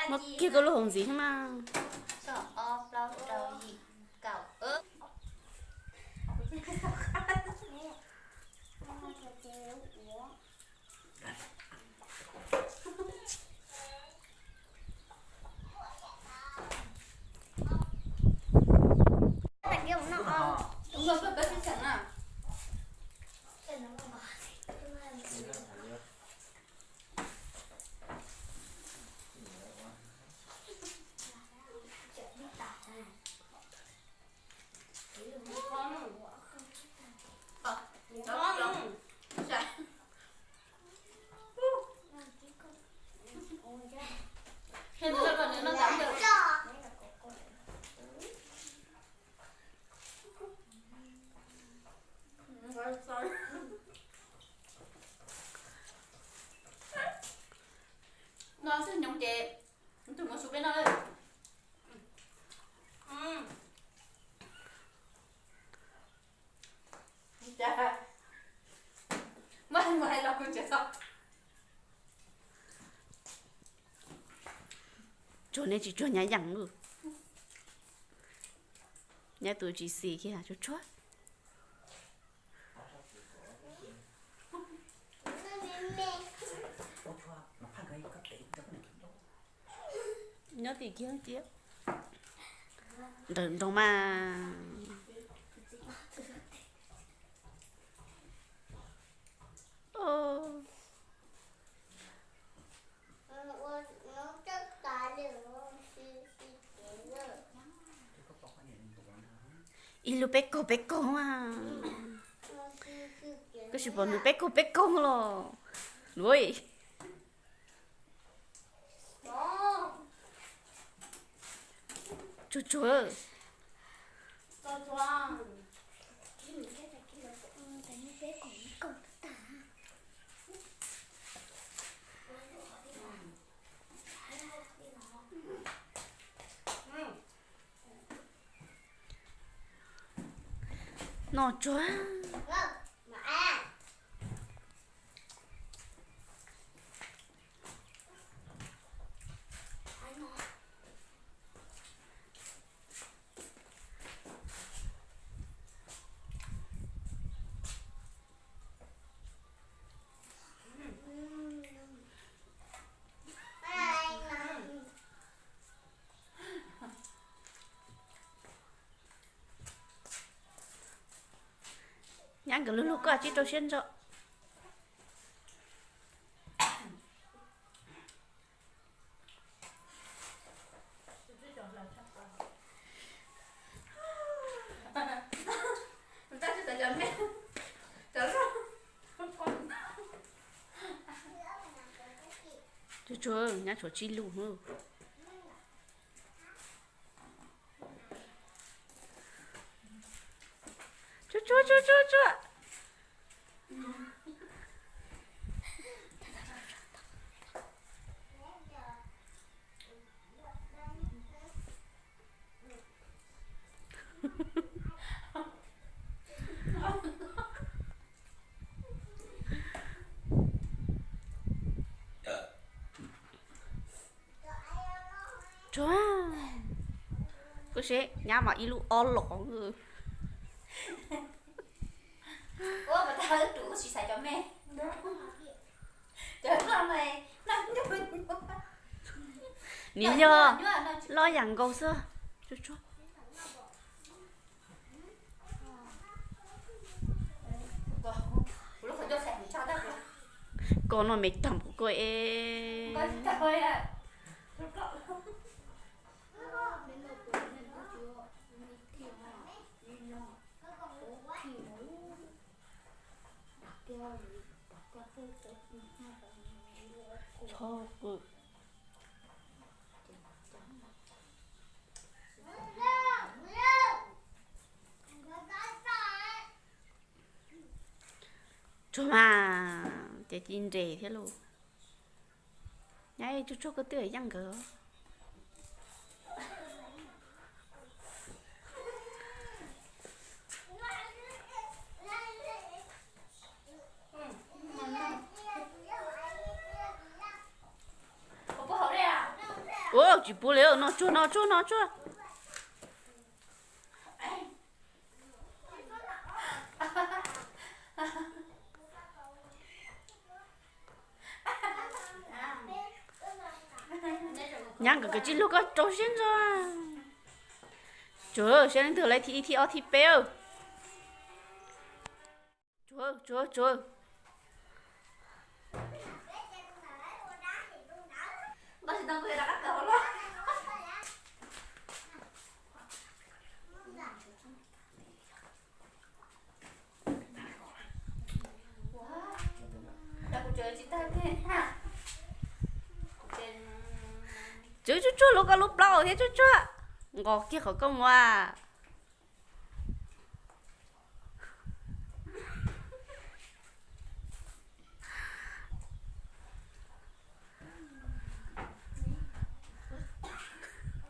Muab kiag koj lub hauv ntxiv thiab mas. No xwb nyob ces tus muab su peb no. Muab mus hais los kuv tsev txog. Tsuag nej tsis tsuag nyab yeej lawm. Nyab tus tsis xis kiag tsuag tsuag. Nyob tim kiag cia. Nrawm nroos mas. Ib lub peb kaug peb kaug mas. Koj tsis pom nws peb kaug peb kaug los. Tsuag tsuag. No tsuag. Nyab nkawd lug lug koj tsis rau siab ntso. Tsuag tsuag, nyab tshuav tsib lub. Tsuag tsuag tsuag tsuag tsuag. Tsuag, koj saib nyab mas ib lub ob los. Nim yog loj yam nkaus xwb. Tsuag tsuag. Koj no me tag npaum koj es. Txhob qw. Tsuag mas ces ci nres thiab lauj. Nyab tsuag tsuag koj twb yeej nkawd. Tsis pub li, no tsuag no tsuag no tsuag. Nyab nkawd, nkawd tsis hlub koj rau siab ntso. Tsuag, saib leej twg lawv thib ib thib ob thib peb. Tsuag, tsuag, tsuag. Tsuag, tsuag, tsuag, lub koj lub plaub thiab, tsuag tsuag. Nqos kiag qhov koj mus.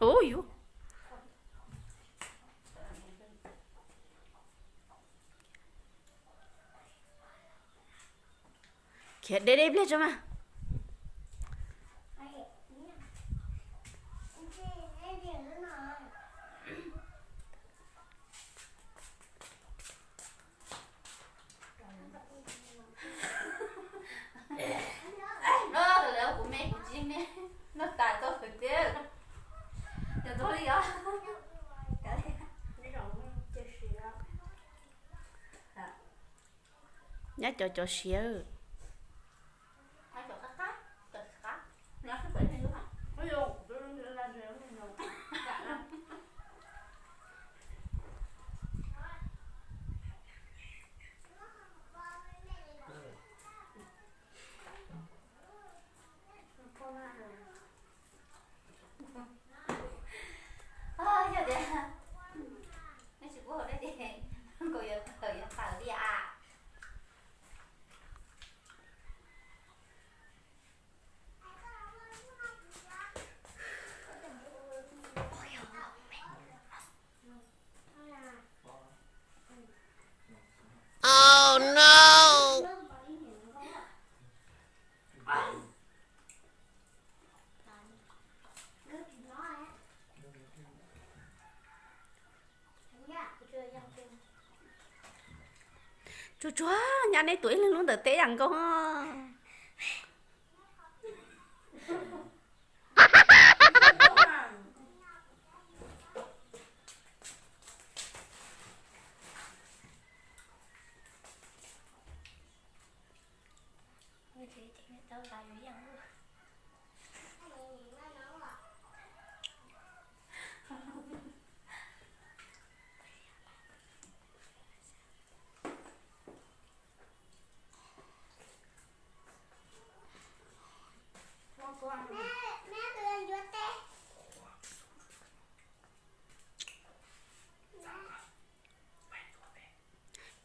Ub, yuav khiav deb deb pliag tso mas. No, kuv me kuv tsis me, no tas tau kwv tij, yog tau li os. Nyab cov cov siav. Yog tias nej tsis pub hauv dej ces nkaus yuav tawm yuav tawm li as. Tsuag tsuag, nyab neb tuav ib leeg lub ntawm teb yam nkaus.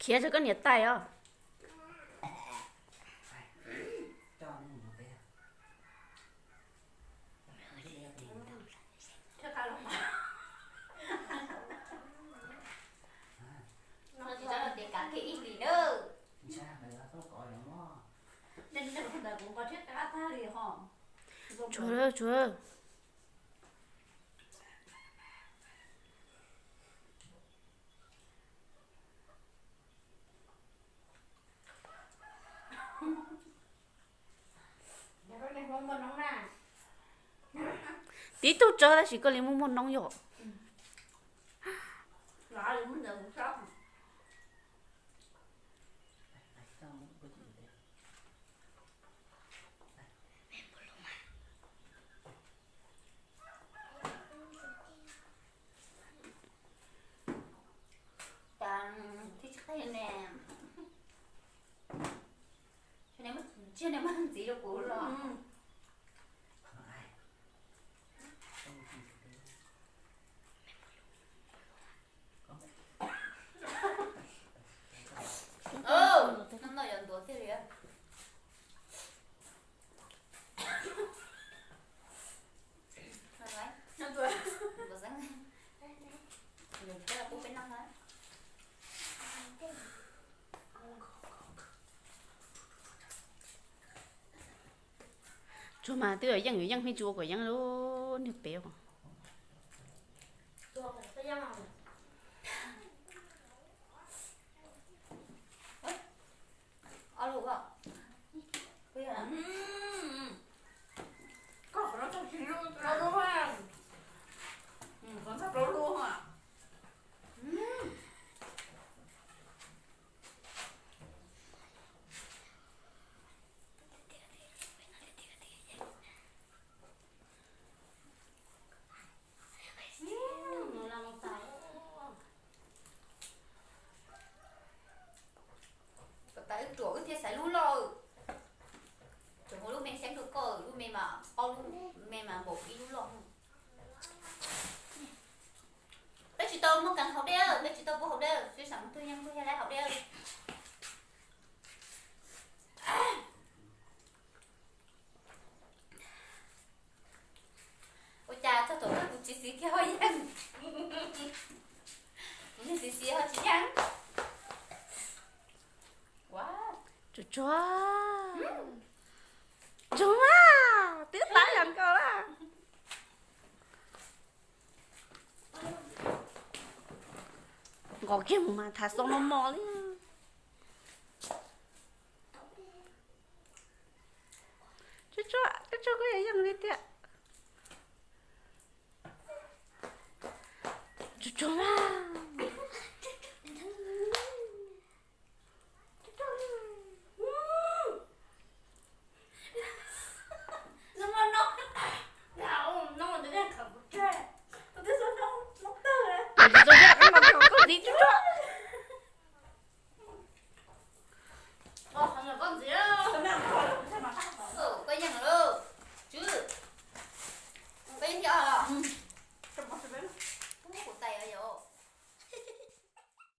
Khiav rau koj niam tais os. Tsuag, tsuag. Tib tug tsawg tab sis koj li muaj muaj noob yom. Tsis muaj ntxiv rau kuv los. Hnub no yuav ntuav tiag li. Tsuag mas twb yeej yuav yeej pheej tsis ua kom yeej lub. Nws pem. Kom tas wb ruam wb thiaj xaiv lub loj. Tseem muaj lub me xeeb rau koj, lub me mas ob lub me mas npaum ib lub loj. Peb tsis tau muaj kas haus dej, peb tsis tau pub haus dej, sib sam mus tug yeej kuj yog lawv haus dej. Ua cas txog thaum kawg kuv txiv xis kiag ho yeej, kuv niag xis xis ho tsis yeej. Tsuag tsuag, tsuag mas twb tab yam nkaus lawm. Nkaus kiag mus mas thav xoo mos mos li. Tsuag tsuag, tsuag tsuag kuj yog yeej li tiag. Tsuag tsuag mas. Koj ntxiv tsuag tsuag.